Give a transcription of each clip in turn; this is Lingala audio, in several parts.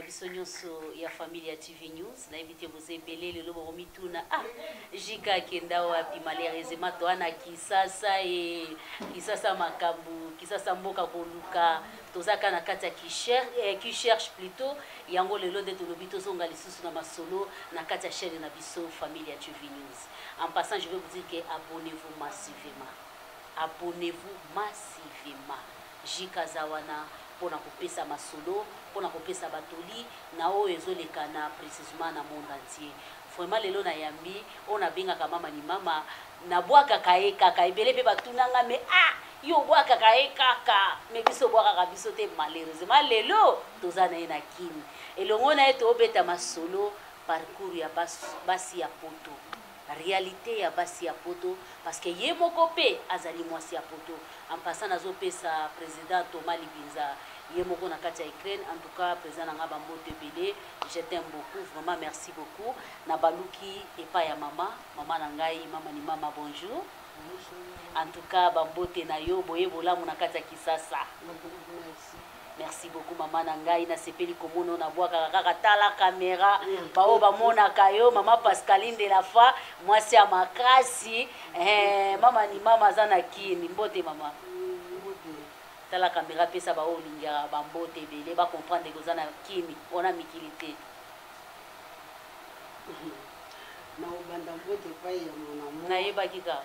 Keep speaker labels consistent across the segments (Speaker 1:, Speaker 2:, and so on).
Speaker 1: Biso nyonso ya Familia TV News. Nayebi te boza ebele lelo bokomituna ah Jika akenda wapi? Malheureusement toa na Kisasa e Kisasa makambo, Kisasa mboka koluka, toza kaka na kati ya qui cherche plutôt. Yango lelo nde tolobi tozonga lisusu na masolo na kati ya chaîne na biso Familia TV News. En passant, je vais vous dire que abonnez-vous massivement. Abonnez-vous massivement. Jika aza wana pona kopesa masolo, pona kopesa ba toli na oyo ezo lekana precisement na monde entier. Vraiment lelo na yambi oyo na bengaka mama ni mama, na bwakaka ye kaka, ebele pe ba tuna nga mais ah yo obwakaka ye kaka, mais biso obwakaka biso te malheureusement lelo toza na ye na Kin. Elongo na ye tobeta masolo parcours ya basi ya poto. Realite ya basi ya poto parce que ye moko pe azali mwasi ya poto. En passant nazo pesa president Thomas Libinza ye moko na kati ya Ukraine, en tout cas president na nga ba mbote ebele, je t'aime beaucoup vraiment, merci beaucoup. Na baluki epa ya mama, mama na ngai, mama ni mama, bonjour.
Speaker 2: Bonjour.
Speaker 1: En tout cas ba mbote na yo, boye bolamu na kati ya Kisasa.
Speaker 2: Merci.
Speaker 1: Merci beaucoup mama na ngai, nasepeli komona na bwakaka kaka tala camera, baoyo bamonaka yo mama Pascaline de la foi, mwasi ya makasi, mama ni mama aza na Kin. Mbote mama.
Speaker 2: Mbote.
Speaker 1: Tala camera, pesa baoyo olingaka ba mbote ebele, ba comprendre que oza na Kin, ona mikili te.
Speaker 2: Na obanda mbote epai ya mon amour.
Speaker 1: Nayebaki kaka.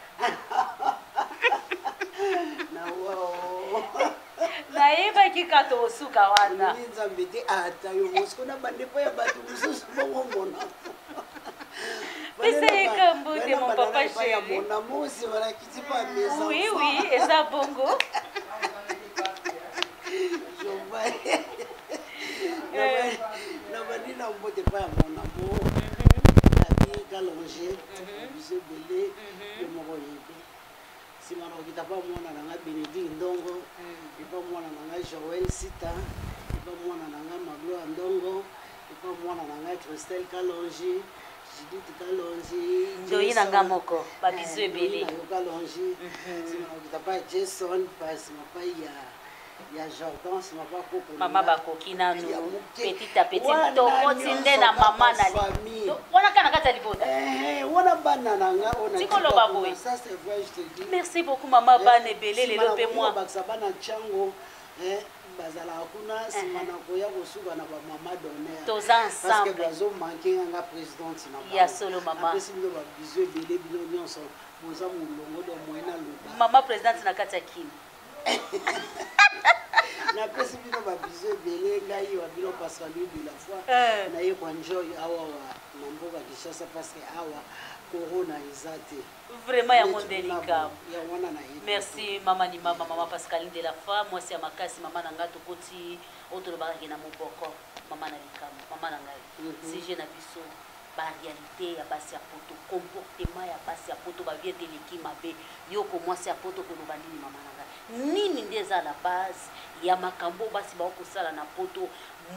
Speaker 2: Na wao.
Speaker 1: Nayebaki kaka tokosuka wana.
Speaker 2: Olingi Nzambe te ata yo mosiko na bande mpo ya bato mosusu bongo mona.
Speaker 1: Pesa ye ka mbote, mon papa chéri.
Speaker 2: Mon amour, c'est voilà qui dit pas mes enfants.
Speaker 1: Oui, oui, eza bongo.
Speaker 2: Nabandi na mbote epai ya mon amour. Nabi Kalonge, biso ebele, yo moko oyebi. Sima na kokita pa mwana na nga Benedict Ndongo, epa mwana na nga Joël Sita, epa mwana na nga Magloire Ndongo, epa mwana na nga Christelle Kalonji, Judith Kalonji,
Speaker 1: Ndoyi na nga moko, ba bisous ebele.
Speaker 2: Ndoyi na yo Kalonji, sima na kokita pa Jason, pa sima pa ya ya Jordan, sima pa koko
Speaker 1: Mama
Speaker 2: na nga.
Speaker 1: bakoki nanu,
Speaker 2: Ya moke.
Speaker 1: petit à petit,
Speaker 2: Wana
Speaker 1: tokoti
Speaker 2: nyonso
Speaker 1: nde na mama na li-
Speaker 2: famille.
Speaker 1: To, wana kaka na kati ya libota.
Speaker 2: Wana bana na nga oyo na
Speaker 1: Tiko
Speaker 2: tika
Speaker 1: loba
Speaker 2: kuna,
Speaker 1: boye.
Speaker 2: ça c'est vrai, je te dis.
Speaker 1: Merci beaucoup mama, bana ebele
Speaker 2: Sima
Speaker 1: lelo
Speaker 2: na
Speaker 1: pe
Speaker 2: koya
Speaker 1: moi.
Speaker 2: bakisa bana Tchango, bazalaka kuna, sima na koya kosuka na ba mama d'honneur.
Speaker 1: Toza
Speaker 2: Parce que
Speaker 1: ensemble.
Speaker 2: bazo manquer nga présidente na bango.
Speaker 1: Ya solo mama.
Speaker 2: Napesi bino ba bisous ebele bino nyonso, boza molongo donc moyen na loba.
Speaker 1: Mama présidente na kati ya Kin.
Speaker 2: Napesi bino ba bisous ebele, ngai wa bino Pascaline de la foi. Naye kwa enjoy awa wa na mboka Kinshasa parce que awa corona eza te.
Speaker 1: Vraiment yango
Speaker 2: Neti
Speaker 1: nde
Speaker 2: kuna
Speaker 1: likambo.
Speaker 2: bo, ya wana na ye.
Speaker 1: Merci mama ni mama, mama Pascaline de la foi, mwasi ya makasi mama na ngai, tokoti oyo tolobaka ke na moboko mama na likambo, mama na ngai. Sujet na biso ba réalité ya basi ya poto, comportement ya basi ya poto, ba vie eleki mabe. Yo ko mwasi ya poto koloba nini mama na ngai? Nini nde eza la base ya makambo basi ba kosala na poto?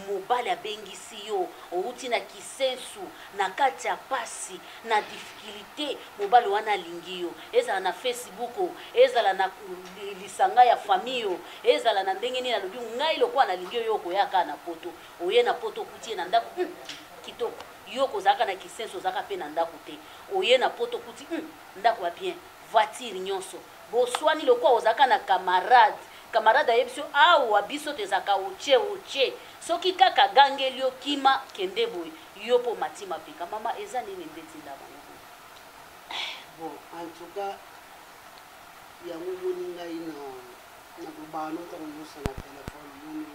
Speaker 1: Mobali abengisi yo, outi na kisensu, na kati ya pasi, na difficulté, mobali wana alingi yo. Ezala na Facebook, ezala na lisanga ya famille, ezala na ndenge nini alobi ngai lokola nalingi yo, yo okoya kaka na poto. Oye na poto okuti ye na ndako, kitoko. Yo kozalaka na kisensu, ozalaka pe na ndako te. Oye na poto okuti, ndako ya bien, voiture nyonso. Boswani lokola ozalaka na camarade. Camarade ayebisi yo, awa biso tezalaka otie otie. Soki kaka gangeli yo kima kende boye, yo po mati mapeka. Mama eza nini nde tinda bango boye?
Speaker 2: Bon, en tout cas yango moni ngai na na kobana ntango nyonso na telefone moni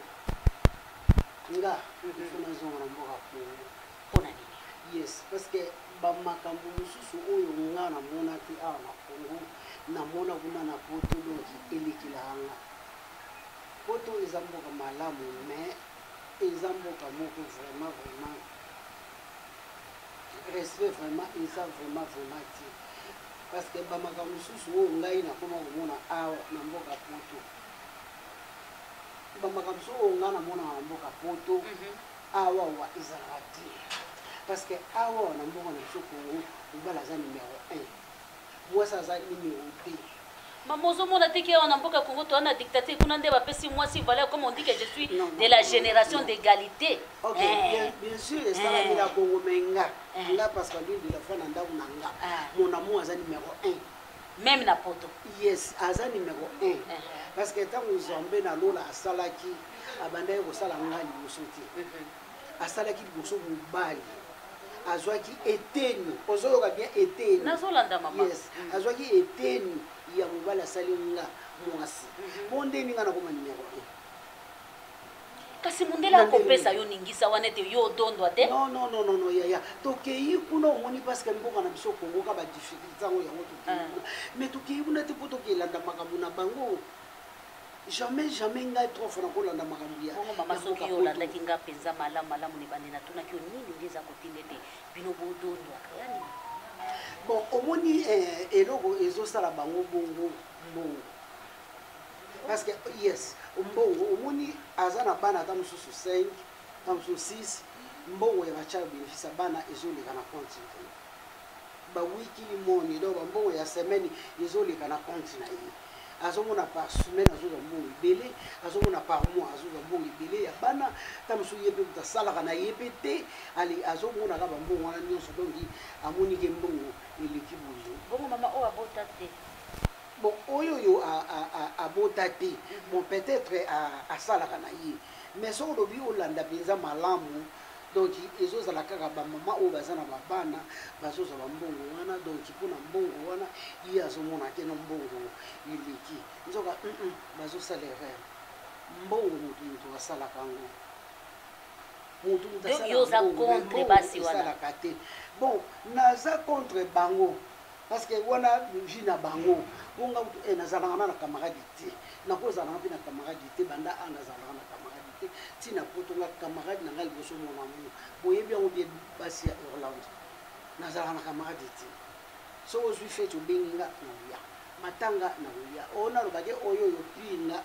Speaker 2: nga il faut nazonga na mboka Congo.
Speaker 1: Mpona nini?
Speaker 2: Yes, parce que ba makambo mosusu oyo nga namona te awa na Congo, namona kuna na poto, donc elekelaka nga. Poto eza mboka malamu, mais eza mboka moko vraiment, vraiment respect vraiment eza vraiment, vraiment te. Parce que ba makambo mosusu oyo ngai nakoma komona awa na mboka poto, ba makambo mosusu oyo ngai namona na mboka poto, awa wa ezalaka te. Parce que awa wa na mboka na biso Congo, mobali aza numéro 1, mwasi aza numéro 2.
Speaker 1: Mama, ozomona te ke awa na mboka Congo toza na dictature? Kuna nde bapesi mwasi valeur. Comme on dit que je suis
Speaker 2: Non, non,
Speaker 1: de la
Speaker 2: non,
Speaker 1: génération
Speaker 2: non.
Speaker 1: d'égalité.
Speaker 2: Ok,
Speaker 1: Eh.
Speaker 2: bien, bien sûr, esalami
Speaker 1: Eh.
Speaker 2: na Congo, mais nga,
Speaker 1: Eh.
Speaker 2: nga Pascaline de la foi, na ndako na nga,
Speaker 1: Ah.
Speaker 2: mon amour aza numéro 1.
Speaker 1: Même na poto?
Speaker 2: Yes, aza numéro 1.
Speaker 1: Eh.
Speaker 2: Parce que ntango Nzambe na lola asalaki, abandaki kosala nga liboso te. Asalaki liboso mobali, azwaki eteni. Ozoyoka bien? Eteni.
Speaker 1: Nazolanda, mama.
Speaker 2: Yes, azwaki eteni ya mobali, asali nga mwasi. Mpo ndeni nga nakoma numéro 1?
Speaker 1: Kasi mondele
Speaker 2: Na
Speaker 1: akopesa
Speaker 2: ndenge
Speaker 1: yo ningisa wana ete yo odondwa te.
Speaker 2: Non, non, non, non, non, yaya, tokei kuna, omoni, parce que mboka na biso Kongo ka badifficulté yango, yango tokei
Speaker 1: Ah.
Speaker 2: kuna. Mais tokei kuna te mpo tokelanda makambo na bango. Jamais, jamais ngai trois fois nakolanda makambo ya
Speaker 1: Bongo mama,
Speaker 2: ya
Speaker 1: soki
Speaker 2: mboka
Speaker 1: yo
Speaker 2: poto.
Speaker 1: olandaki nga mpenza malamu malamu na ebande, natunaki yo nini nde eza kotinda ete bino bodondwaka ya nini?
Speaker 2: Bon, omoni, eloko ezosala bango bongo, mbongo. Parce que yes, mbongo. Omoni, aza na bana ata mosusu 5, ata mosusu 6. Mbongo ya bachild bénéfice ya bana ezoleka na compte na ye, baweekly money, donc bambongo ya semaine ezoleka na compte na ye. Azomona par semaine azozwa mbongo ebele, azomona par mois azozwa mbongo ebele ya bana. Ta mosusu ye mpe moto asalaka na ye mpe te. Ale, azomonaka bambongo wana nyonso, donc amoni ke mbongo eleki boye.
Speaker 1: Bongo mama, oyo abota te?
Speaker 2: Bon, oyo oyo abota te, bon, peut-être asalaka na ye. Mais soki olobi olanda mpenza malamu, donc ezozala kaka bamama oyo baza na babana, bazozwa bambongo wana. Donc mpona mbongo wana, ye azomona te no mbongo eleki. Nzoka bazosala erreur. Mbongo, motu moto asalaka yango, motu moto.
Speaker 1: Donc, yo oza contre basi wana?
Speaker 2: Esalaka te. Bon, naza contre bango parce que wana vie na bango. Bonga eh, nazalaka na camarade te, nakozalaka mpe na camarade te. Banda a nazalaka na camarade te ntina poto. Nga camarade na ngai liboso, mon amour, boyebi yango bien, basi ya Irlande. Nazalaka na camarade te. Soki ozwi fête, obengi nga na oya, matanga na oya. Oyo nalobaki oyo oyo pire nga,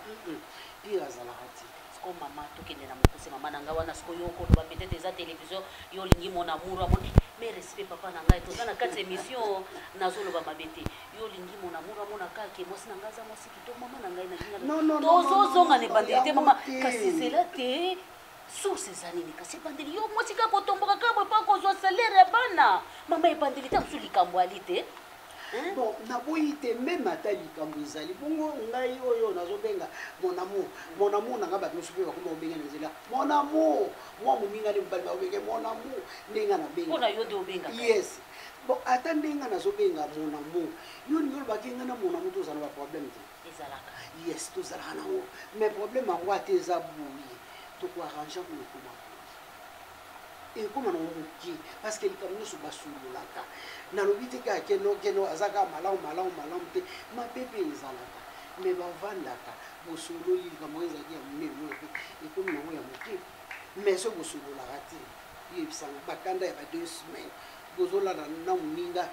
Speaker 2: pire azalaka te.
Speaker 1: Siko mama, tokende na mokuse. Mama na ngai wana, sikoyo okoloba peut-être eza télévision, yo olingi mon amour amoni. Mais respect, papa na ngai, toza na kati ya émission, nazoloba mabe te. Yo olingi mon amour amona kaka mwasi na ngai aza mwasi kitoko. Mama na ngai,
Speaker 2: Non, non, non, non,
Speaker 1: tozozonga
Speaker 2: non,
Speaker 1: na ebandeli te.
Speaker 2: Yango
Speaker 1: Mama,
Speaker 2: te.
Speaker 1: kasi zela te, source eza nini? Kasi ebandeli, yo mwasi kaka otomboka kaka boye mpa kozwa salaire ya bana. Mama, ebandeli te, mosusu likambo ali te. Hein?
Speaker 2: Bon, naboyi te. Même ata likambo ezali bongo, ngai oyo nazobenga mon amour, mon amour na ngai, bato mosusu mpe bakoma kobenga na nzela mon amour. Mwa moninga nde mobali bakobenge mon amour ndenge nga nabenga.
Speaker 1: Mpo na yo nde obengaka?
Speaker 2: Yes. Bon, ata ndenge nga nazobenga mon amour, yo olingi olobaki ngai na mon amour tozala na baproblème te?
Speaker 1: Ezalaka.
Speaker 2: Yes, tozalaka nango, mais problème yango ate eza boye, tokoarrange yango, ekoma boye, ekóma nango moke, parce que likambo nyonso basololaka. Nalobi te kaka keno keno aza kaka malamu malamu malamu te, mabe mpe ezalaka. Mais bavandaka, bosololi likambo oyo ezalaki ya monene, mona mpe ekómi nango ya moke. Mais soki bosololaka te, yebisanga, bakanda ya ba 2 semaines, bozolala na moninga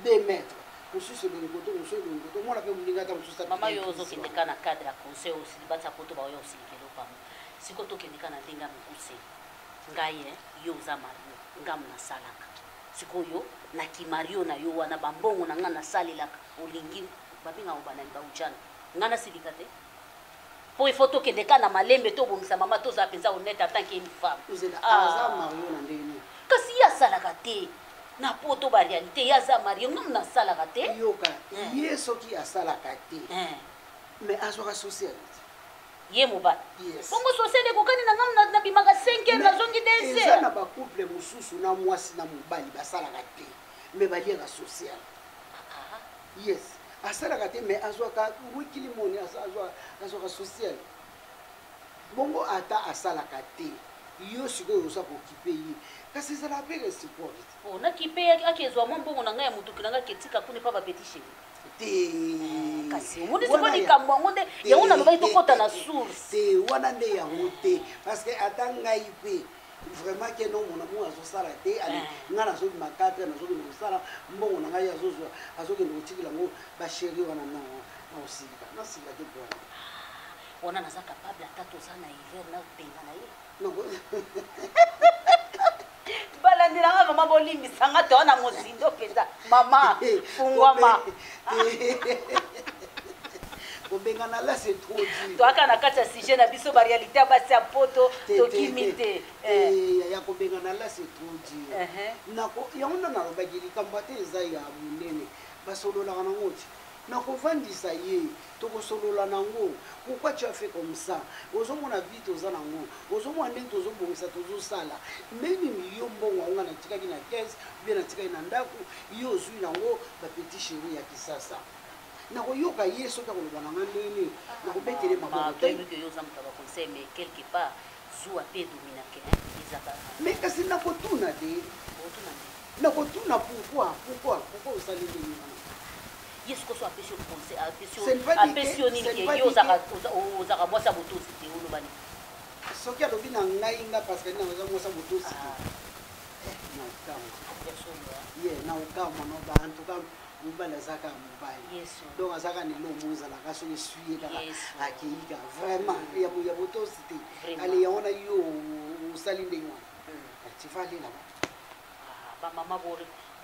Speaker 2: 2 mètres, mosusu elongi koto, mosusu elongi koto, omona mpe moninga ata mosusu.
Speaker 1: Mama, yo ozokende ka na cadre ya conseil, osili batia poto, baoya osilikela opamo. Sikoyo tokende ka na ndenge ya mokuse. Ngai, yo oza mario, ngamu nasalaka. Sikoyo na kimario na yo wana, bambongo na ngai nasalelaka, olingi babengaka banani, baujana. Ngai nasilika te mpo ifo tokende ka na malembe, tobongisa. Mama, tozala mpenza honnête en tant que une femme.
Speaker 2: Ozela.
Speaker 1: Ah.
Speaker 2: Aza mario na ndenge nini?
Speaker 1: Kasi ye asalaka te na poto, baréalité, ye aza mario, ngamu nasalaka te.
Speaker 2: Yoka.
Speaker 1: Eh.
Speaker 2: Ye soki asalaka te,
Speaker 1: Eh,
Speaker 2: mais azwaka social.
Speaker 1: Ye mobali?
Speaker 2: Yes.
Speaker 1: Bongo social ekokani na ngamu? Nabimaka 5 heures, nazongi 2
Speaker 2: Eza na
Speaker 1: heures.
Speaker 2: bacouple mosusu, na mwasi na mobali basalaka te, mais baliaka social. Yes, asalaka te, mais azwaka weekly money, azwaka social. Bongo ata asalaka te, yo sikoyo oza kokipe ye, kasi ezala mpe réciproque.
Speaker 1: Oh, nakipe, akezwa mwa mbongo na ngai ya motuki na ngai, ketika kuna epa bapeti chéri.
Speaker 2: Te.
Speaker 1: Kasi omoni
Speaker 2: Wana
Speaker 1: sikoyo likambo yango nde
Speaker 2: Te.
Speaker 1: yango nalobaki tokɔta na source.
Speaker 2: Te, wana nde yango te, parce que ata ngai mpe vraiment ke no mona mo azosala te, ale
Speaker 1: Eh.
Speaker 2: ngai nazobima 4, nazokende kosala, mbongo na ngai azozwa, azokende kotikela yango bachéri wana, na osilika, nasilika te mpona
Speaker 1: Wana naza capable, ata toza na hiver, nabenga na ye.
Speaker 2: Nako-
Speaker 1: Bala. Balandi na nga, mama, bolimbisa nga, toa na mozindo mpenza. Mama, fungwama.
Speaker 2: Kobengana la, c'est trop dur.
Speaker 1: Toaka na kati ya sujet na biso, baréalité ya basi ya poto. Tokimi te.
Speaker 2: Ya kobengana la, c'est trop dur. Yango nde nalobaki, likambo te eza ya monene, basololaka nango ti nakovandisa ye, tokosolola nango: pourquoi tu as fait comme ça? Ozomona vie toza nango, ozomona ndenge tozobongisa, tozosala ndenge nini. Yo mbongo yango nga natikaki na caisse, bien natikaki na ndako, yo ozwi nango. Bapetit chéri ya Kisasa, nakoyoka ye soki akoloba na nga ndenge nakobetele maboko te.
Speaker 1: Toyebi ke yo oza moto ya baconseil, mais quelque part zuwa mpe edominake, ezaka.
Speaker 2: Mais kasi nakotuna te.
Speaker 1: Otuna nde.
Speaker 2: Nakotuna pourquoi, pourquoi, pourquoi osali ndenge wana.
Speaker 1: Ye sikoyo so apesi yo conseil, apesi yo nini, ke yo ozalaka mwasi ya botosi te, oloba nini?
Speaker 2: Soki alobi na ngai nga parce que nini, aza mwasi ya botosi te, na okamwa ye, na okamwa. No ba, en tout cas mobali aza kaka mobali, donc aza kaka na eloko mo ezalaka soki esui ye kaka, akei kaka vraiment ya botosi te. Ale, yango wana yo osali ndenge wana, tu vas aller là-bas.
Speaker 1: Bamama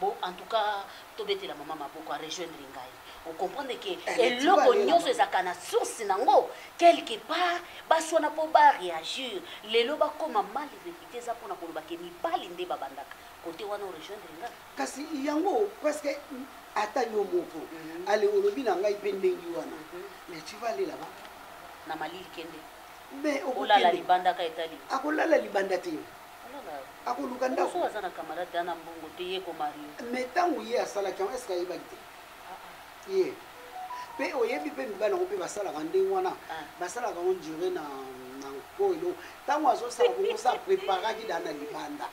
Speaker 1: bo, en tout cas tobetela mama maboko, arejoindre ngai. Ocomprendre ke eloko nyonso ezalaka na source nango. Quelque part basi wana mpo baréagir lelo, bakóma mal réputé, eza mpona koloba ke mibali nde babandaka kote wana. Orejoindre ngai?
Speaker 2: Kasi yango, parce que ata yo moko, ale, olobi na ngai mpe ndenge wana, mais tu vas aller là-bas.
Speaker 1: Na malili, kende.
Speaker 2: Mais
Speaker 1: olala libanda ka etali.
Speaker 2: Akolala libanda te, akoluka ndako.
Speaker 1: So aza na camarade, ana mbongo te, ye komario.
Speaker 2: Mais ntango ye asalaki yango, est-ce ayebaki te? Ye mpe oyebi mpe mibali yango mpe basalaka ndenge wana, basalaka yango dure na nko elo. Ntango azosala bongo, sa préparaki da na libanda.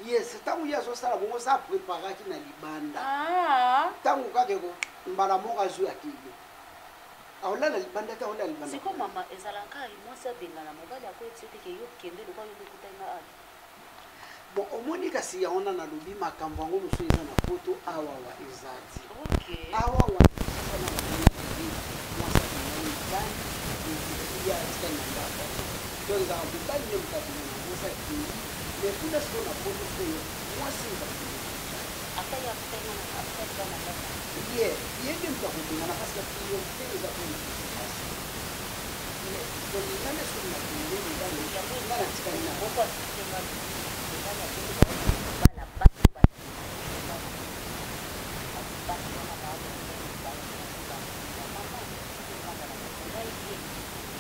Speaker 2: Yes, ntango ye azosala bongo, sa préparaki na libanda. Ntango kaka eko mbala moko azwi, akei, aolala libanda te, aolala libanda.
Speaker 1: Siko mama, ezalaka mwasi abengana mobali, akoyebisa ete ke yo kende, lokwa yo nde okutani na ade.
Speaker 2: Bon, omoni, kasi yango wana nalobi makambo yango mosusu eza na poto awawa, eza ti awawa na mwasi abengani mobali, ye atikali na ndako. Donc ezalaka mobali nde moto abengana mwasi, akei. Mais kuna sikoyo na poto, sikoyo mwasi moto akobengana.
Speaker 1: Ata ye akutani na akutani na ndako.
Speaker 2: Ye, ye nde moto akobengana, parce que priorité eza mpona basi. Donc nga nde soki nakende, mobali nga natikali na
Speaker 1: moko asistenga mobali akende, bana basi basi wana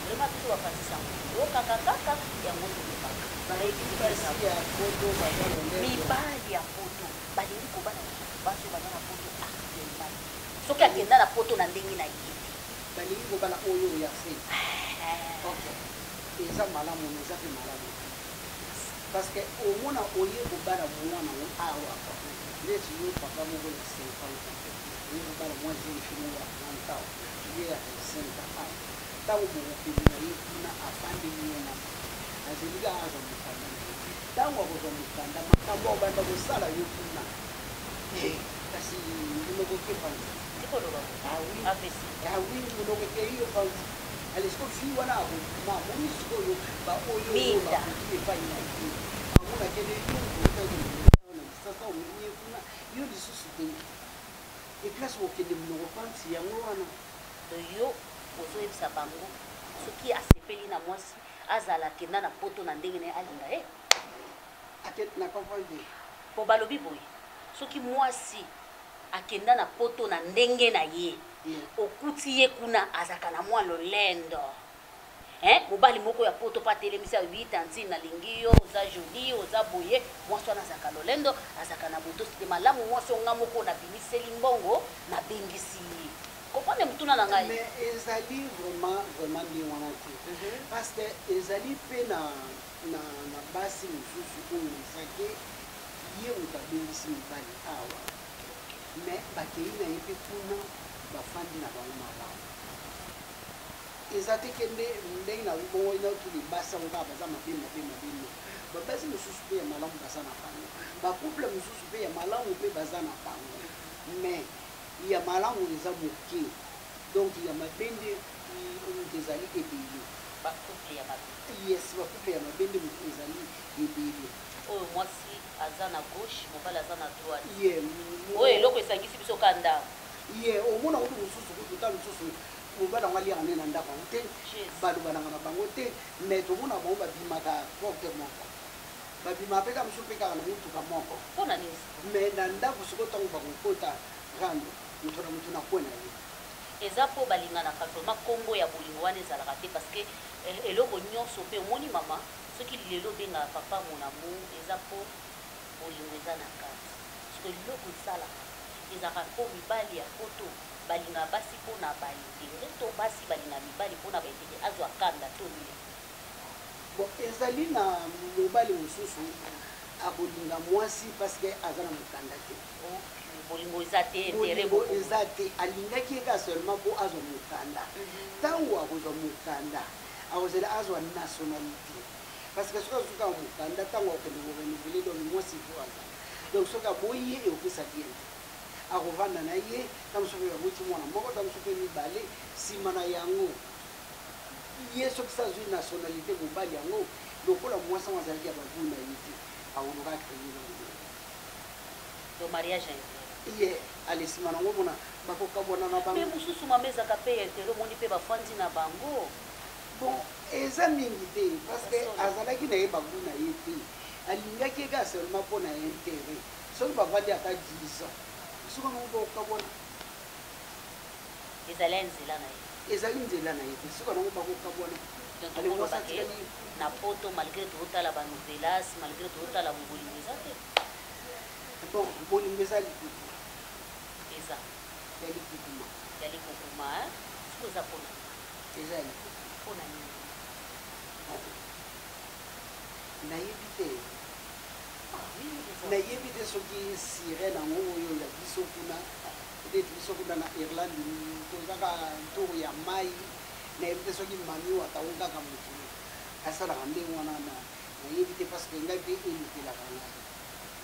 Speaker 1: vraiment biso bapanzisa yango kaka kaka yango tolobaka.
Speaker 2: Basi ya poto baza lolenge.
Speaker 1: Mibali ya poto balingi kobala basi oyo baza na poto actuellement, soki akenda na poto na ndenge na ye te.
Speaker 2: Balingi kobala oyo ya fe. Ok, eza malamu, mais eza mpe malamu te, parce que omona oye kobala mwana ngo awa, neti yo papa moko ya 50 ans, oye kobala mwa jeune fille moko ya 30 ans, ye ya 25 ans awa. Ntango bokokende na ye kuna, afandeli yo na azeli kaka azwa mokanda na ye. Ntango akozwa mokanda, makambo akobanda kosala yo kuna, kasi monoko ekepanzi.
Speaker 1: Tikoloba.
Speaker 2: Ah oui.
Speaker 1: Apesi.
Speaker 2: Ah oui, monoko ekei yo panzi. Ale, sikoyo fille wana akobima, amoni sikoyo baoyo
Speaker 1: Minda.
Speaker 2: Bakoki epai na ye, amona kende yo otaki na lisasa, omemi ye kuna, yo lisusu te eplace kokende, monoko panzi yango wana.
Speaker 1: Yo ozoyebisa bango, soki asepeli na mwasi, azala akenda na poto na ndenge na ye, alinga ye.
Speaker 2: Ake na comprendre te.
Speaker 1: Po balobi boye, soki mwasi akenda na poto na ndenge na ye, okuti ye kuna, azalaka na mwa lolendo. Hein? Mobali moko ya poto mpo atelemisi, alobi: "Tantine, nalingi yo, oza joli, oza boye." Mwasi wana azalaka lolendo, azalaka na botosi te. Malamu mwasi onga moko nabimiseli mbongo, nabengisi ye. Comprendre motuna na ngai?
Speaker 2: Mais ezali vraiment vraiment ndenge wana te, parce que ezali mpe na basi mosusu oyo ezake ye moto abengisi mobali awa, mais bakei na ye mpe kuna, bafandi na bango malamu. Eza te kende ndenge na bongo naotuli basi yango kaka baza mabe mabe mabe. No, babasi mosusu mpe ya malamu baza na bango, bacouple mosusu mpe ya malamu mpe baza na bango, mais ya malamu eza moke, donc ya mabe nde moto ezali ebele.
Speaker 1: Bacouple ya mabe.
Speaker 2: Yes, bacouple ya mabe nde moto ezali ebele.
Speaker 1: Oyo mwasi. Aza na gauche, mobali aza na droite.
Speaker 2: Ye
Speaker 1: oyo eloko esangisi biso ka ndako.
Speaker 2: Ye omona kutu mosusu, kutu ta mosusu mobali yango aliaka nde na ndako yango te, balobanaka na bango te, mais tomona bango babimaka porte moko, babimaka mpe kaka mosusu mpe kaka na motuka moko.
Speaker 1: Mpona nini?
Speaker 2: Mais na ndako sikoyo, ntango bakokota rando, moto na moto na kwe na ye.
Speaker 1: Eza mpo balinganaka vraiment, nkombo ya bolingo wana ezalaka te, parce que eloko nyonso mpe omoni, mama, soki lelo obengaka papa mon amour, eza mpo bolingo eza na kati. Soki eloko esalaka, ezalaka mpo mibali ya poto balingaka basi mpona baintérêt, to basi balingaka mibali mpona baintérêt, azwa kanda to nini?
Speaker 2: Bon, ezali na mobali mosusu akolinga mwasi parce que aza na mokanda te.
Speaker 1: Bolingo eza te, intérêt.
Speaker 2: Bolingo eza te, alingaki ye kaka seulement mpo azwa mokanda. Ntango akozwa mokanda, akozela azwa nationalité, parce que soki azwi kaka mokanda, ntango akokende korenouveler, donc mwasi ifo aza, donc soki aboyi ye, ekopesa bien te. Akovanda na ye, ntango mosusu mpe baboti mwana moko, ntango mosusu mpe mibale. Nsima na yango, ye soki sa azwi nationalité, mobali yango, lokola mwasi yango azalaki ya bagoût na ye te, akoluka acréer nango.
Speaker 1: Donc mariage ya intérêt.
Speaker 2: Ye ale, nsima nango mona bakokabwana na
Speaker 1: mpe
Speaker 2: bango.
Speaker 1: Mosusu, mama, ezalaka mpe ya intérêt, omoni mpe bafandi na bango.
Speaker 2: Bon, eza mingi te, parce que
Speaker 1: Solo.
Speaker 2: azalaki na ye bagoût na ye te, alingaki ye kaka seulement mpo na intérêt. Soki bavandi ata 10 ans, soki nango bakokabwana.
Speaker 1: Ezali ya nzela na ye.
Speaker 2: Ezali nzela na ye te, soki nango bakokabwana.
Speaker 1: Donc
Speaker 2: Ale, mwasi
Speaker 1: tokoloba ke
Speaker 2: atikali.
Speaker 1: Na poto, malgré tozotala banovelas, malgré tozotala, bolingo eza te.
Speaker 2: Bon, bolingo eza likuku.
Speaker 1: Eza
Speaker 2: ya likukuma.
Speaker 1: Ya likukuma, soki eza mpona
Speaker 2: Eza ya likuku.
Speaker 1: Mpona nini?
Speaker 2: Nayebi te.
Speaker 1: Ah, oui, eza.
Speaker 2: Nayebi te soki sirene yango oyo ya biso kuna, peut-être biso kuna na Irlande tozaka tour ya mai. Nayebi te soki mami watango kaka motu asalaka ndenge wana. Nayebi te, parce que ngai mpe elekelaka ngai,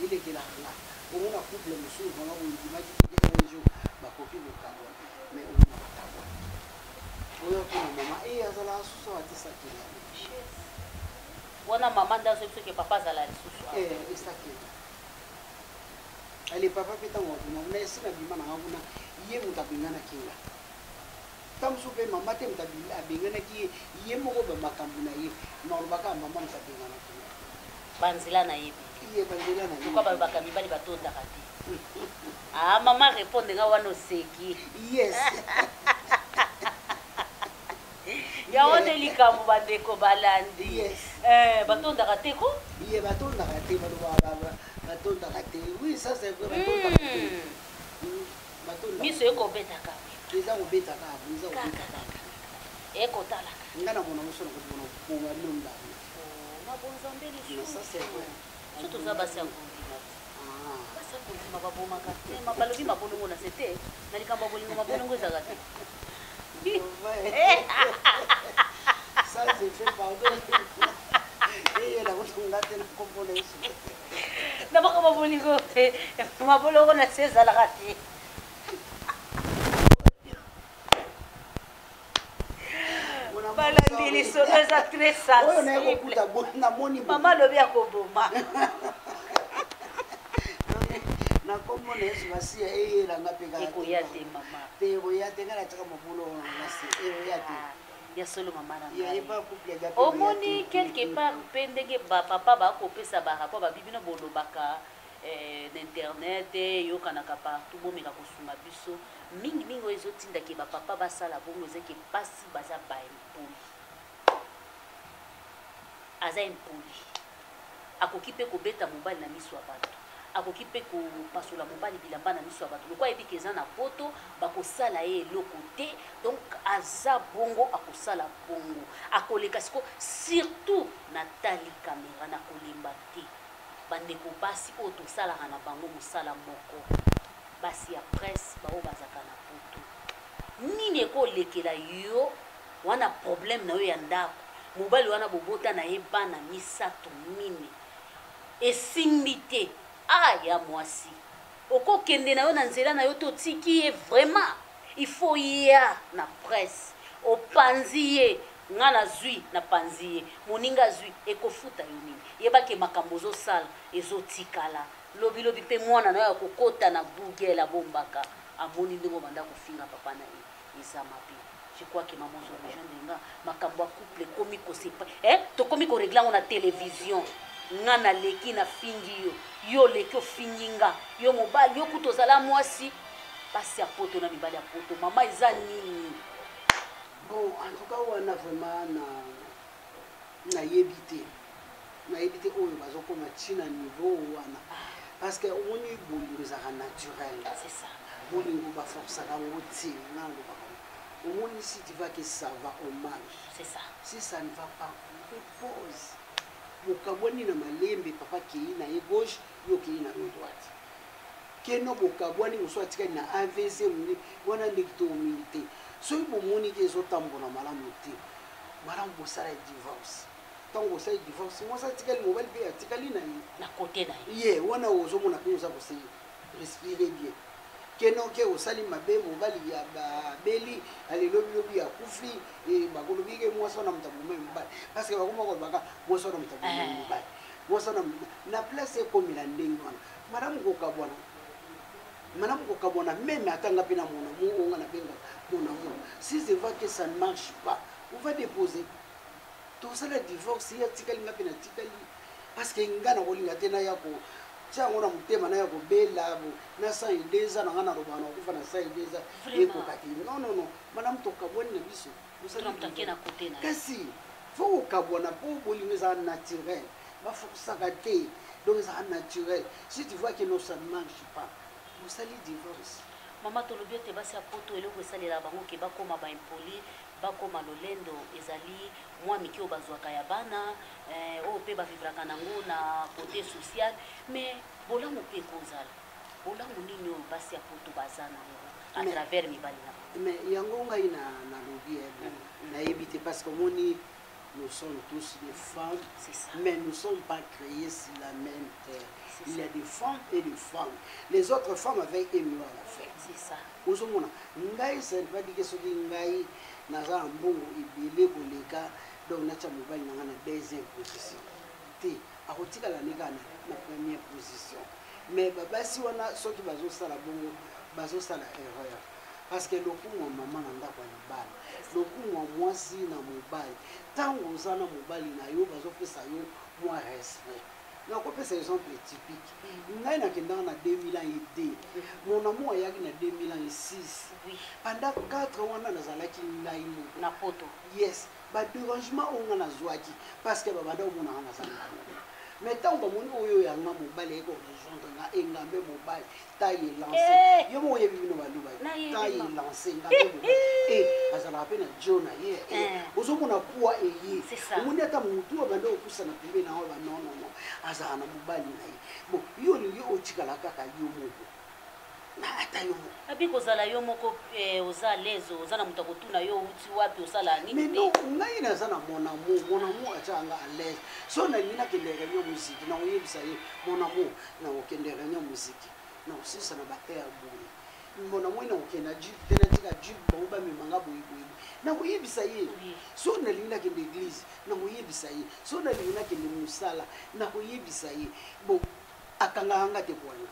Speaker 2: elekelaka nga. Omona couple mosusu vraiment ondimaki te un jour bakoki kokabwana, mais omona bakabwana. Oyo tuna mama e azalaka susu awa te, sakela.
Speaker 1: Wana mama nde azoyebi soki papa azala lisusu awa.
Speaker 2: Esakela. Ale, papa mpe ntango abima kuna, esi nabima nanga kuna, ye moto abenganaki nga. Ntango mosusu mpe mama te moto abenganaki ye, ye moko bamakambo na ye. Nalobaka mama moto abenganaki nga.
Speaker 1: Banzela nayebi.
Speaker 2: Ye banzela na ye.
Speaker 1: Pourquoi balobaka mibali batondaka te? Ah, mama, répondre nga wana, oseki.
Speaker 2: Yes.
Speaker 1: Yango nde likambo bandeko balandi.
Speaker 2: Yes.
Speaker 1: Batondaka te ko.
Speaker 2: Ye batondaka te, balobaka batondaka te. Oui, ça c'est vrai, batondaka te. Batondaka.
Speaker 1: Miso ekobetaka.
Speaker 2: Eza kobetaka, eza kobetaka.
Speaker 1: Ekotalaka.
Speaker 2: Nga na mona moso na kozimona bonga bino ndako.
Speaker 1: Na bonzambe.
Speaker 2: Mais ça c'est vrai.
Speaker 1: So toza basi ya kondima te.
Speaker 2: Ah.
Speaker 1: Basi ya kondima babomaka te. Balobi mabolongo na se te. Na likambo ya bolingo, mabolongo ezalaka te.
Speaker 2: Ouais. Ça c'est fait, pardon. Eyela kotonga te na kombo na Yesu.
Speaker 1: Na makambo ya bolingo te, mabolongo na se ezalaka te.
Speaker 2: Mona
Speaker 1: Balandi, lisolo eza très
Speaker 2: oyo naye
Speaker 1: sensible.
Speaker 2: kokuta namoni
Speaker 1: Mama alobi akoboma.
Speaker 2: Na kombo na Yesu, masiya eyelanga mpe kaka.
Speaker 1: Ekoya te, mama.
Speaker 2: Te, ekoya te. Ngai natiaka mobulu oyo na se, ekoya te.
Speaker 1: Ah, ya solo, mama na
Speaker 2: Ya
Speaker 1: ngai.
Speaker 2: epa couple ya
Speaker 1: Omoni, quelque part mpe ndenge bapapa bakopesa barapport, babi bino bolobaka na internet, eyokanaka partout, bomeka kosunga biso mingimingi. Oyo ezotindaki bapapa basala bongo, ezaki basi baza baimpoli. Aza impoli, akoki mpe kobeta mobali na miso ya bato, akoki mpe kopasola mobali bilamba na miso ya bato, lokwa ayebi ke eza na poto, bakosala ye eloko te. Donc aza bongo, akosala bongo, akoleka. Siko surtout natali kamera, na kolemba te. Bandeko basi oyo tosalaka na bango mosala moko, basi ya presse, baoyo bazalaka na poto, nini ekolekela yo wana? Problème na yo ya ndako, mobali wana bobota na ye bana misato, mine, esimbi te. A ya mwasi, okokende na yo na nzela na yo te, otiki ye. Vraiment, il faut ya na presse, opanzi ye. Nga nazwi na panzi ye, moninga azwi, ekofuta yo nini? Yeba ke makambo ozosala ezotikala lobi lobi pe mwana na yo akokota na Google abombaka amoni ndenge obanda kofinga papa na ye, eza mabe. Je crois que maman ozo rejoindre nga, makambo ya couple ekomi ko sepa, eh, tokomi ko regler yango na television. Nga naleki nafingi yo, yo oleki ofingi nga, yo mobali, yo kutu ozala mwasi. Basi ya poto na mibali ya poto, mama eza nini?
Speaker 2: Bon, en tout cas wana vraiment na nayebi te, nayebi te oyo bazokoma ntina niveau wana, parce que omoni bolingo ezalaka naturel.
Speaker 1: C'est ça.
Speaker 2: Bolingo baforçaka yango te, nga nalobaka omoni, si tu vois que ça va, on marche.
Speaker 1: C'est ça.
Speaker 2: Si ça ne va pas, on pose. Bokabwani na malembe, papa kei na ye gauche, yo kei na yo droite, keno bokabwani, mosusu atikali na AVC moni wana nde kitoko mingi te. Soki bomoni ke ezotambola malamu te, malamu bosala divorce. Ntango bosali divorce, mwasi atikali, mobali mpe atikali na ye
Speaker 1: na kote na ye.
Speaker 2: Ye wana ozomona mpe oza kose respirer bien. Keno ke osali mabe, mobali ya babeli alelobilobi akufi, bakolobi ke mwasi wana moto abomai mobali, parce que bakoma kolobaka mwasi wana moto abomai mobali, mwasi wana na place ekomela ndenge wana. Malamu kokabwana, malamu kokabwana. Même ata nga mpe na mon amour oyo nga nabengaka mon amour, si je vois que ça ne marche pas, on va déposer, tosala divorce, ye atikali, nga mpe natikali, parce que nga nakolinga te naya kotia yango na motema, naya kobela na 102 ans na nga, nalobaka na kokufa na 102 ans, ekoka te. Non, non, non, malamu tokabwani na biso. Kasi fo kokabwana mpo bolingo ezala naturel, baforçaka te. Donc ezala naturel. Si tu vois que non, ça ne marche pas, osali divorce.
Speaker 1: Mama, tolobi ete basi ya poto, eloko esalelaka bango ke bakóma baimpoli, bakóma lolendo, ezali mwa mike oyo bazwaka ya bana, oyo mpe bavivraka nango na côté social. Mais bolamu mpe ekozala bolamu nini oyo basi ya poto baza nango à travers mibali na
Speaker 2: bango? Mais yango ngai nalobi, bon, nayebi te, parce que omoni, nous sommes tous des femmes, mais nous ne sommes pas créés sur la même terre. Il y a des femmes et des femmes. Les autres femmes avaient aimé à la fête.
Speaker 1: C'est ça.
Speaker 2: Ozomona ngai, ça ne veut pas dire que soki ngai naza na mbongo ebele koleka, donc natya mobali na ngai na deuxième position te. Akotikala ne kaka na première position. Mais babasi wana, soki bazosala bongo, bazosala erreur, parce que lokumu ya mama na ndako ya libala, lokumu ya mwasi na mobali, ntango oza na mobali na yo, bazopesa yo mwa respect. Nakopesa exemple typique: ngai nakendaka na 2002, mon amour ayaki na 2006. Pendant 4 wana nazalaki ngai moko
Speaker 1: na poto.
Speaker 2: Yes, badérangement oyo nga nazwaki, parce que babanda omonaka naza ngai moko. Mais ntango bamoni oyo yanga mobali ayeki korejoindre nga, engambe mobali, taille élancée, yo moko oyebi bino baluba, taille élancée, engambe mobali e azalaka mpe na jo na ye, ozomona poids eye, omoni ata motu abanda kopusana pembeni na oyo ba non, non, non, azalaka na mobali na ye. Bon, yo olingi otikala kaka yo moko na ata yo moko.
Speaker 1: Abi kozala yo moko, oza à l'aise, oza na moto akotuna yo outi wapi, osala nini?
Speaker 2: Mais non, ngai naza na mon amour. Mon amour atiaka nga à l'aise. So nalingi nakende réunion musique, nakoyebisa ye: mon amour, nakokende réunion musique, nakosilisa na baheure boye. Mon amour, nakokende na jeep te, natika jeep, bango bamemanga boye boye. Nakoyebisa ye. So nalingi nakende église, nakoyebisa ye. So nalingi nakende mosala, nakoyebisa ye. Bon, akangaka nga te bwana.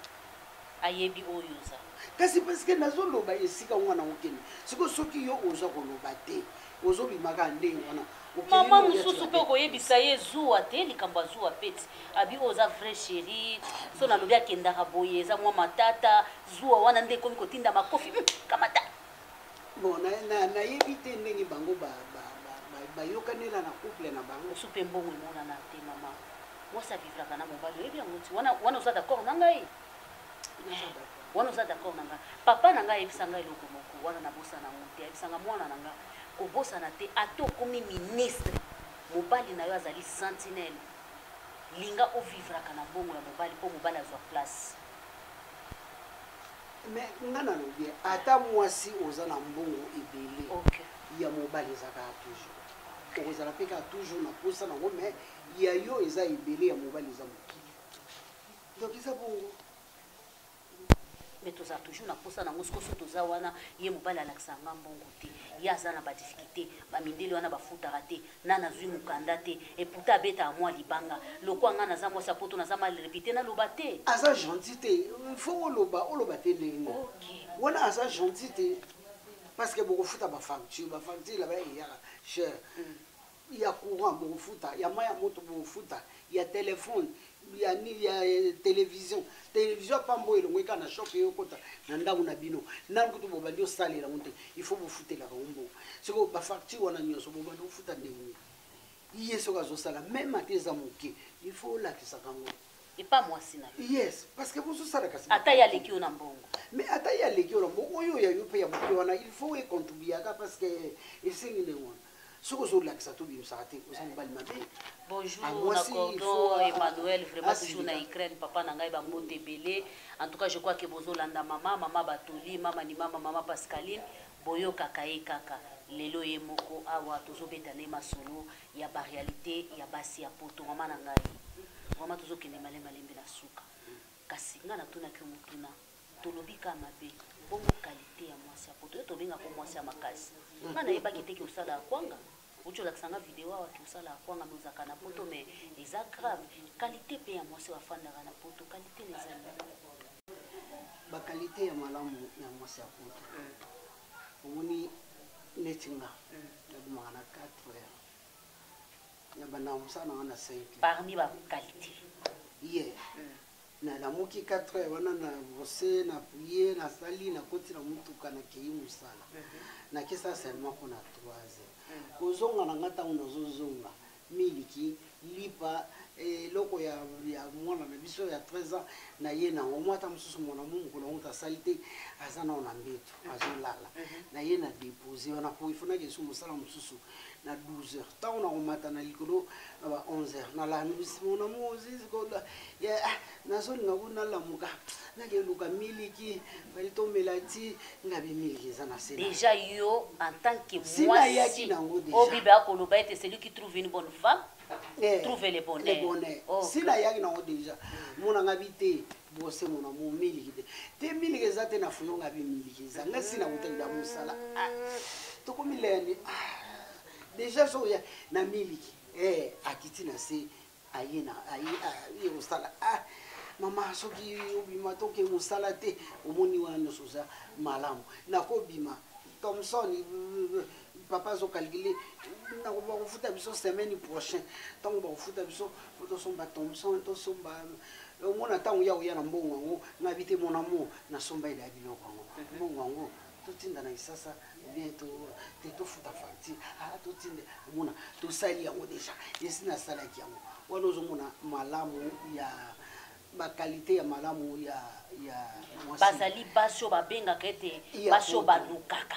Speaker 1: Ayebi oyo oza.
Speaker 2: Kasi parce que nazoloba esika wana okende sikoyo, soki yo oza koloba te, ozobimaka ndenge wana.
Speaker 1: Mama mosusu mpe okoyebisa ye zuwa te, likambo azuwa peti abi oyo oza vrai chéri. So nalobi akendaka boye, eza mwa matata, zuwa wana nde ekomi kotinda makofi, kamata.
Speaker 2: Bon, nayebi te ndenge bango bayokanela na couple na bango.
Speaker 1: Mosusu mpe mbongo emonana te. Mama, mwasi avivraka na mobali, oyebi yango ti wana. Wana oza d'accord na ngai? Wana oza d'accord na ngai? Papa na ngai ayebisa ngai eloko moko wana, nabosana yango te. Ayebisanga: mwana na ngai, kobosana te, ata okomi ministre, mobali na yo azali sentinelle. Linga ovivraka na mbongo ya mobali mpo mobali azwa place.
Speaker 2: Mais nga nalobi, ata mwasi oza na mbongo ebele, ya mobali eza kaka toujours, okozala mpe kaka toujours na posa nango, mais ya yo eza ebele, ya mobali eza moke. Donc eza bongo.
Speaker 1: Mais tozala toujours na posa nango. Siko so toza wana, ye mobali alakisaka nga mbongo te, ye aza na badifficulté, bamindele wana bafutaka te, na nazwi mokanda te, et pourtant abetaka mwa libanga. Lokwa nga naza mwasi ya poto, naza mal réputé, naloba te.
Speaker 2: Aza gentil te. Faut oloba, oloba te ndenge wana aza gentil te, parce que bokofuta bafacture, bafacture laba eyaka cher. Ya courant bokofuta, ya mai ya moto bokofuta, ya telefone, ya nini, ya télévision. Télévision pambo elongo eka na choc, eyokota na ndako na bino, nanu kutu bobandi osalela yango te, il faut bofutelaka yango mbongo. Sikoyo bafacture wana nyonso bobandi ofuta ndenge nini? Ye soki azosala même ate eza moke, il faut olakisaka yango.
Speaker 1: Epa mwasi na yo.
Speaker 2: Yes, parce que bozosala kasi.
Speaker 1: Ata ye aleki yo na mbongo.
Speaker 2: Mais ata ye aleki yo na mbongo, oyo ya yo mpe ya moke wana, il faut econtribuaka, parce que esengi ndenge wana. Soki ozolakisa to obimisaka te, oza mobali mabe.
Speaker 1: Bonjour na cordon Emmanuel, vraiment toujours na Ukraine, papa na ngai, bambote ebele. En tout cas, je crois que bozolanda mama, mama Batoli, mama ni mama, mama Pascaline, boyokaka ye kaka. Lelo ye moko awa tozobeta ne masolo ya baréalité ya basi ya poto. Mama na ngai, vraiment tozokende malembe malembe na suka. Kasi ngai natunaki yo motuna, tolobi ka mabe bongo qualité ya mwasi ya poto, yo tobengaka mwasi ya makasi. Ngai nayebaki te ke osala ya kwanga, outi olakisa nga video awa ke osala ya kwanga, me ozalaka na poto. Mais eza grave, qualité mpe ya mwasi oyo afandaka na poto, qualité na eza nini?
Speaker 2: Baqualité ya malamu ya mwasi ya poto, omoni neti nga nabimaka na 4 heures, na bandaka mosala nanga na 5 heures.
Speaker 1: Parmi baqualité.
Speaker 2: Ye nalamuki 4 heures wana, na brosser, na prier, nasali, nakoti na motuka, nakei mosala, nakesa seulement mpona 3 heures. Kozonga na nga, ntango nazozonga, miliki, lipa, eloko ya mwana na biso ya 13 ans na ye nango mwa. Ata mosusu mwana mo mokolo yango tasali te, aza nao na mbeto, azolala. Na ye na dépose wana, po ifonaki esu mosala mosusu na 12 heures. Ntango nakomata na likolo na ba 11 heures, nalandisi mona nazolinga ku nalamuka, nakeluka miliki, bali tomela ti ngabi miliki eza na se.
Speaker 1: Déjà yo en tant que mwasi, oyo Bible akoloba ete celui qui trouve une bonne femme trouve le bonheur.
Speaker 2: Le bonheur. Si nayaki nango déjà, mona nga bi te brose, mona mo miliki te, te miliki eza te. Na fuyo nga bi miliki eza nga si nakutakida mosala, tokomi leni déjà, so oya na miliki, akiti na se, aye na aye kosala: "Ah mama, soki obima, toke mosala te." Omoni wana nyonso oza malamu. Nakobima Thomson, papa azokalkule, bakofuta biso semaine prochain. Ntango bakofuta biso, po tosomba Thomson, tosomba. Omona ntango ya koya na mbongo yango, ngabi te mona mo nasomba ele ya biloko yango. Mbongo yango totinda na Kisasa bien te, tofuta facture, totinda. Omona tosali yango déjà, esi nasalaki yango wana. Ozomona malamu ya baqualité ya malamu ya
Speaker 1: Bazali basi oyo babengaka ete basi oyo balukaka.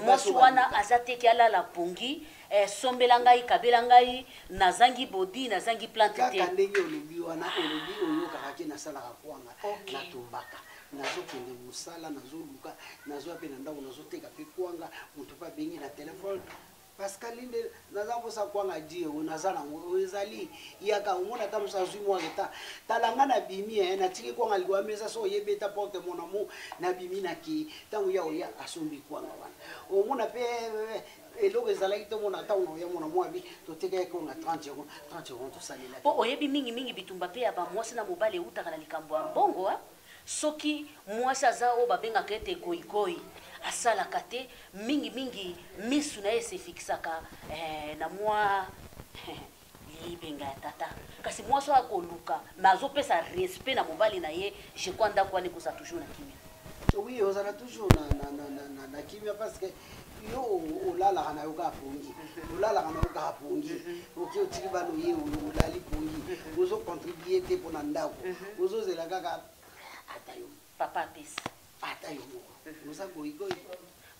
Speaker 1: Mwasi wana aza teki, alala pongi, sombela ngai, kabela ngai, nazangi bodi, nazangi plante
Speaker 2: te. Kaka ndenge olobi wana, olobi oyokaka ke nasalaka kwanga, natumbaka, nazokende mosala, nazoluka, nazwa mpe na ndako, nazoteka mpe kwanga. Moto mpe abengi na telefone: "Pascal nde naza mposa kwanga die oyo naza nango, oyo ezali, yaka." Omona ata mosu azwi mwa retard, tala nga nabimi, natiki kwanga likolo ya mesa. So oyebi eta porte mon amour, nabimi, nakei. Ntango ya oya, asombi kwanga wana. Omona mpe eloko ezalaki te. Omona ntango na oya, mona mwa bi totekaki kwanga 30 euro, 30 euro tosalelaki.
Speaker 1: Mpo oyebi mingimingi bitumba mpe ya bamwasi na mobali eutaka na likambo ya mbongo. Soki mwasi aza oyo babengaka ete goigoi, asalaka te, mingimingi misu na ye esefikisaka na mwa libenga ya tata. Kasi mwasi oyo akoluka, me azopesa respect na mobali na ye, je crois ndako wana ekozala toujours na kimia.
Speaker 2: Oui, ozala toujours na kimia, parce que yo olalaka na yo kaka pongi, olalaka na yo kaka pongi. Oki otiki bana, oye olali pongi, ozocontribue te mpo na ndako, ozozela kaka ata yo
Speaker 1: papa apesi.
Speaker 2: Ata yo moko oza goigoi.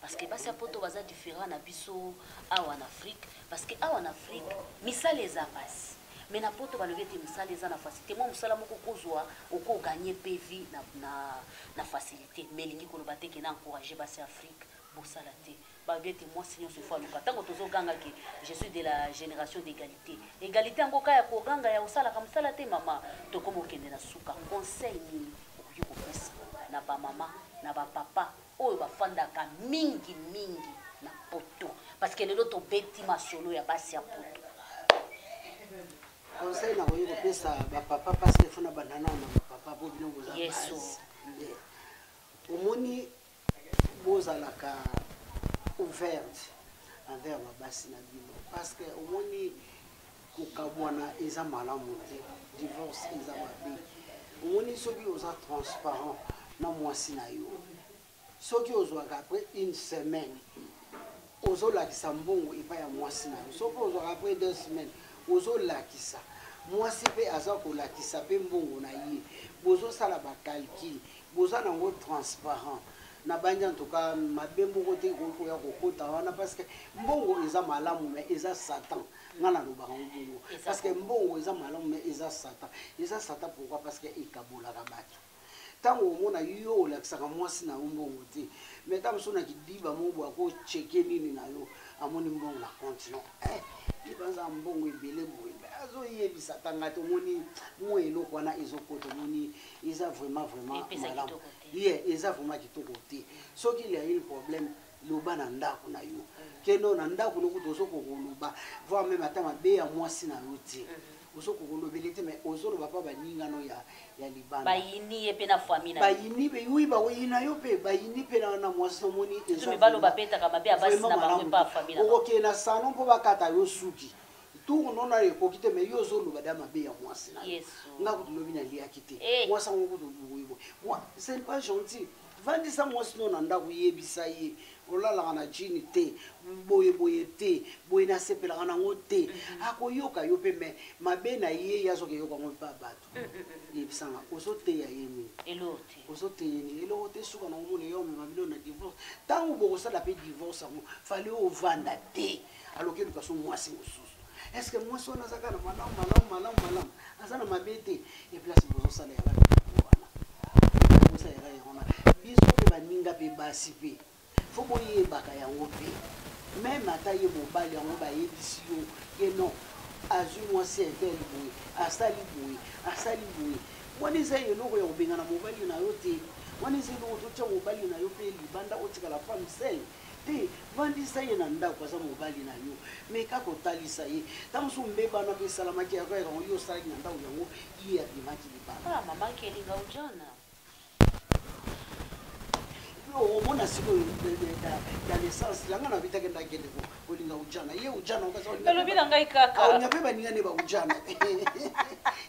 Speaker 1: Parce que basi ya poto baza différent na biso awa na Afrique, parce que awa na Afrique misala eza pasi, mais na poto balobi ete mosala eza na facilité. Mwa mosala moko kozwa, okoganye mpe vie na facilité. Mais elingi koloba te ke na encourage basi Afrique bosala te. Balobi ete mwasi nyonso ifo aluka. Ntango tozogangaki "Je suis de la génération d'égalité", égalité yango ka ya koganga ya kosalaka mosala te. Mama, tokoma okende na suka. Conseil nini okoki kopesa na Na bamama na bapapa oyo bafandaka mingi mingi na poto, parce que lelo tobeti masolo ya basi ya poto.
Speaker 2: Conseil nakoki kopesa bapapa, parce que fona banda nao na bapapa, po bino boza
Speaker 1: Yesu.
Speaker 2: base. Omoni, bozalaka ouverte envers babasi na bino, parce que omoni, kokabwana eza malamu te, divorce eza mabe. Omoni, soki oza transparent na mwasi na yo, soki ozwaka après une semaine, ozolakisa mbongo epai ya mwasi na yo, soki ozwaka après 2 semaines, ozolakisa mwasi mpe aza kolakisa mpe mbongo na ye, bozosala bacalcul, boza nango transparent na bandi, en tout cas mabe moko te ekoki koya kokota wana, parce que mbongo eza malamu mais eza satan. Nga nalobaka ngo bongo, parce que mbongo eza malamu mais eza satan. Eza satan pourquoi? Parce que ekabolaka bato. Ntango omona yo olakisaka mwasi na yo mbongo te, mais ntango mosusu na kidiba moko boye akocheke nini na yo, amoni mbongo na compte no, libanza mbongo ebele boye, azoyebisa tanga te. Omoni mwa eloko wana ezokota, omoni eza vraiment vraiment malamu ye, eza vraiment kitoko te. Soki il y a un problème, loba na ndako na yo, kendo na ndako nokuta ozokoka koloba, voire même ata mabe ya mwasi na yo te, ozokoka kolobeli te, mais ozoloba mpa baningano ya libanda.
Speaker 1: Bayini ye mpe na famille na
Speaker 2: Bayini mpe, oui, bakoyina yo mpe, bayini mpe na mwasi. Omoni.
Speaker 1: Mibali babetaka mabe ya basi na bango epa famille na.
Speaker 2: Okokende na salon mpo bakata yo suki, tour nona ekoki te, mais yo ozoloba da mabe ya mwasi na yo. Nga kutu lobi naliaki te, mwasi yango kutu boyeboye, c'est pas gentil. Vandisa mwasi no na ndako, yebisa ye: olalaka na jini te, boyeboye te, boye nasepelaka nango te. Akoyoka yo mpe, mais mabe na ye, ye azoka eyoka yango mpe bato. Yebisanga, ozoteya ye nini? Ozoteya nini? Eloko te. Suka na omona yo omema bino na divorce. Ntango bokosala mpe divorce yango, fale ovanda te, aloki eluka so mwasi mosusu. Est ce que mwasi wana aza kaka na malamu, malamu, malamu, malamu, aza na mabe te? E place bozosala yaka wana, bozosala yaka yango wana. Biso mpe baninga mpe basi mpe fo boyebaka yango mpe, même ata ye mobali yango bayebisi yo ke non, azwi mwasi un tel boye, asali boye, asali boye, wana eza eloko ya kobengana mobali na yo te. Wana eza eloko totia mobali na yo mpe libanda, otikala femme seule te. Vandisa ye na ndako, aza mobali na yo, mais kaka otalisa ye ntango mosusu mbebana mpe esalamaki yango yo osalaki na ndako yango, ye abimaki libanda.
Speaker 1: Ah, mama kelinga ujana.
Speaker 2: Omona sikoyo, dans le sens langa na bitaki, ndakende kolinga ujana, ye ujana.
Speaker 1: Elobi na ngai kaka.
Speaker 2: Olinga mpe baninga nde baujana,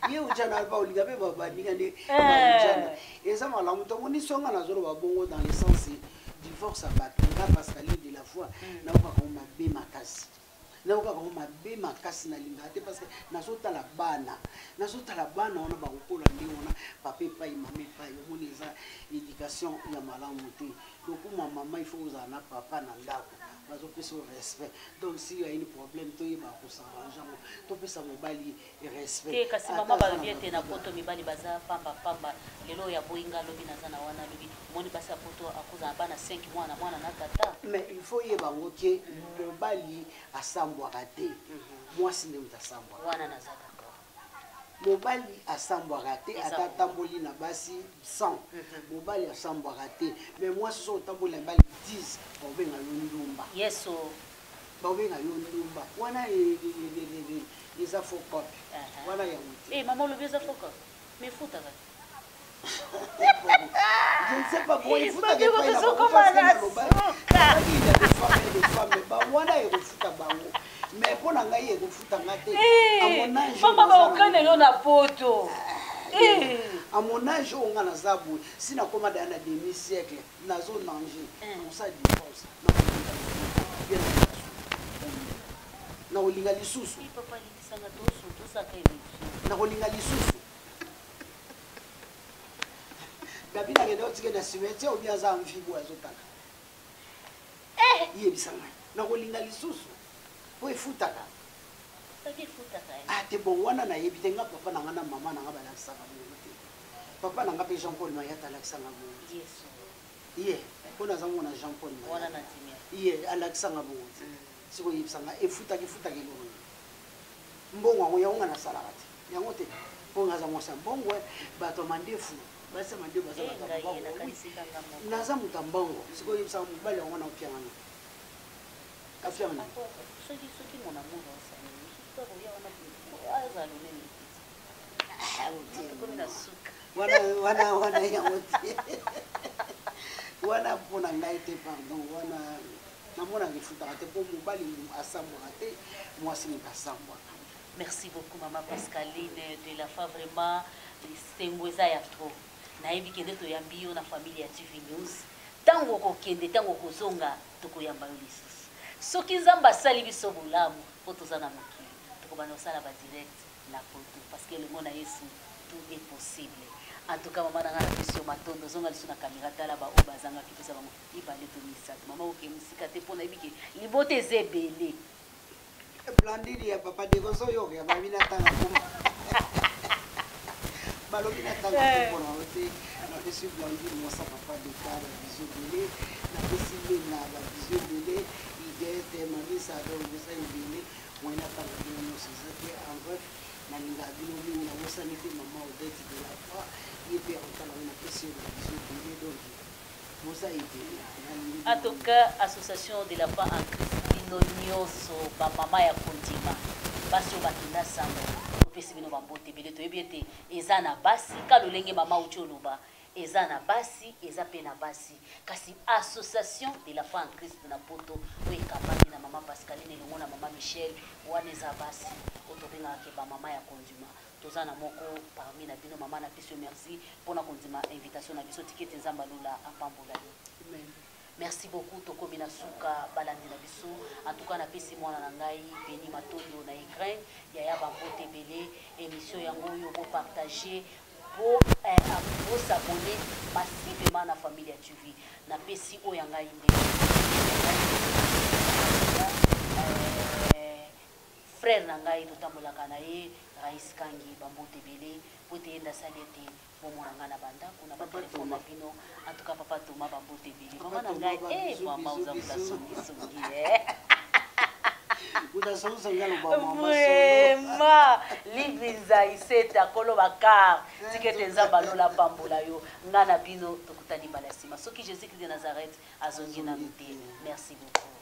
Speaker 2: ye ujana, baolinga mpe baninga nde baujana, eza malamu. Tomoni songa nazoloba bongo dans le sens divorce ya bato. Nga Pascaline de la foi, naokaka ngo mabe makasi, naokaka ngo mabe makasi, nalingaka te, parce que nazotala bana, nazotala bana wana bakokola ndenge wana, papa epai, mama epai. Omoni, eza éducation ya malamu te. Lokuma mama, il faut ozala na papa na ndako, bazopesa yo respect. Donc si y a une problème, toyeba kos'arranger yango, topesa mobali respect.
Speaker 1: Te, kasi mama, balobi ete na poto mibali baza pambapamba. Lelo oyo aboyinga, alobi naza na wana, alobi omoni basi ya poto akozala bana 5, mwana mwana na tata.
Speaker 2: Mais il faut yeba yango ke mobali asambwaka te, mwasi nde moto asambwaka.
Speaker 1: Wana naza d'accord.
Speaker 2: Mobali asambwaka te. Ata atamboli na basi 100, mobali asambwaka te. Mais mwasi, soki otamboli na mibali 10, bakobenga yo ndumba.
Speaker 1: Yeso.
Speaker 2: Bakobenga yo ndumba. Wana eza faux cop wana, yango te.
Speaker 1: Mama, olobi eza faux cop, mais efutaka.
Speaker 2: Je ne sais pas, bon, efutaka epai na bango, parce que nalobaki il y a des femmes et des femmes. Wana ekofuta bango, mais mpo na ngai ekofuta nga te. À mon âge,
Speaker 1: mama, baokanelo na poto.
Speaker 2: À mon âge oyo nga naza boye, si nakoma daya na demi siècle, nazonanger, nakosala divorce, bien nakolinga lisusu, nakolinga lisusu. Gabi, nakende otike na cimetière obi aza envie boye, azotala, yebisa ngai, nakolinga lisusu po efutaka te. Bon, wana nayebi te. Nga papa na nga na mama na nga balakisaka bongo te. Papa na nga mpe Jean Paul Mayata alakisanga bongo ye, mpo naza mona Jean Paul Mayata, ye alakisanga bongo te. Sikoyo yebisanga, efutaka, efutaka eloko nini? Mbongo yango, yango nga nasalaka te yango te, mpo nga aza mwasi ya mbongo. Bato ya mandefu. Basi ya mande baza bato ya mbongo. Naza moto ya mbongo. Sikoyo oyebisaka mobali yango wana ofianga nini? Afianga nini?
Speaker 1: Soki soki mon amour osali mosusu to akoya wana azala lolenge tokomi na suka.
Speaker 2: Wana wana wana yango te. Wana mpo na ngai te, pardon. Wana namonaka efutaka te mpo mobali asambwaka te, mwasi moto asambwaka.
Speaker 1: Merci beaucoup maman Pascaline de la foi, vraiment esengo eza ya trop. Nayebi kende toyambi yo na famille ya TV News. Ntango okokende, ntango okozonga, tokoyamba yo lisusu. Soki Nzambe asali biso bolamu mpo toza na mokili, tokobanda kosala ba direct na poto parce que elongo na Yesu tout est possible. En tout cas mama na ngai napesi yo matondo, zonga lisusu na kamera, tala ba oyo bazangaki, pesa bango mibale to misato. Mama okende mosika te mpo nayebi ke libota eza ebele.
Speaker 2: Blandine ya papa ndeko ozoyoka ya babi natanga kombo, balobi natanga kombo na yo te. Napesi Blandine mwasa papa deka babizu ebele, napesi Lena babizu ebele, Igete Mamisa, donc boza ebele, moye natanga bino nyonso eza te. En bref, nalingaka bino mingi, nabosani te mama Odette de la foi, ye mpe akotala ngo, napesi ye babizu ebele, donc boza ebele.
Speaker 1: En tout cas, association de la foi en Christ, bino nyonso bamama ya kondima, basi oyo bakenda sango, topesi bino bambote ebele. Toyebi ete eza na basi ka lolenge mama uti oloba, eza na basi, eza mpe na basi, kasi association de la foi en Christ na poto oyo ekambami na mama Pascaline elongo na mama Michel, wana eza basi oyo tobengaka ke bamama ya kondima. Toza na moko parmi na bino mama, napesi yo merci mpona kondima invitation na biso. Tika ete Nzambe alola apambola yo.
Speaker 2: Amen.
Speaker 1: Merci beaucoup, tokomi na suka balandi na biso. En tout cas napesi mwana na ngai Beni Matondo na Ukraine, yaya bambote ebele. Émission yango oyo bopartage, bo eh, s'abonner massivement na Familia TV. Napesi oyo ya ngai nde frère na ngai totambolaka na ye Rais Kangi, bambote ebele po ete ye nde asali ete bomona ngai na bandako na batelefone na bino. En tout cas papa Thomas, bambote ebele. Mama na ngai, eh mama, oza moto asongisongi eh. Vraiment libinza iseta koloba car tika ete Nzambe alola apambola yo. Ngai na bino tokutani mbala ya nsima soki Jésus Christ de Nazareth azongi nanu te. Merci beaucoup.